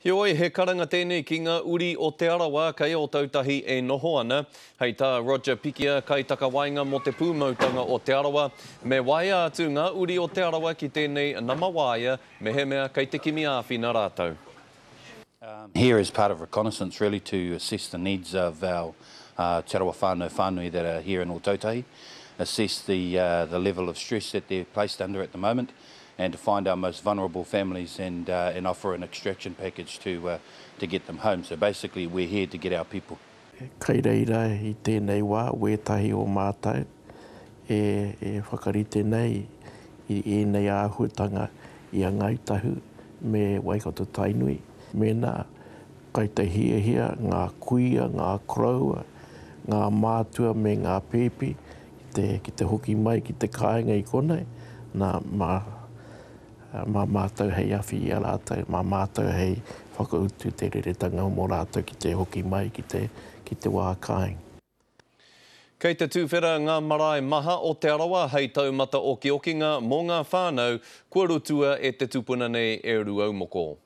Heoi, he karanga tēnei ki ngā uri o Te Arawa kei Ōtautahi e noho ana. Hei tā Roger Pikia, kaitakawaenga mō te pūmautanga o Te Arawa, me waea atu ngā uri o Te Arawa ki tēnei nama waea mehemea kei te kimi āwhina rātou. Here as part of reconnaissance really to assess the needs of our Te Arawa whānau whānui that are here in Ōtautahi, assess the the level of stress that they're placed under at the moment and to find our most vulnerable families and and offer an extraction package to to get them home. So basically we're here to get our people. Kai reira i tēnei wā wētahi o mātou e e whakarite nei i ēnei āhuatanga i a Ngāi Tahu me Waikato Tainui. Mēnā kai te hiahia ngā kuia, ngā koroua, ngā mātua me ngā pēpi ki te, ki te hoki mai ki te kāinga i konei, nā, mā, mā mātou hei awhi i a rātou, mā mātou hei whakautu te reretanga mō rātou ki te hoki mai ki te, ki te wā kāinga. Kei te tuwhera ngā marae maha o Te Arawa hei taumata okiokinga mō ngā whānau kua rotua e te tupuna nei e Rūaumoko.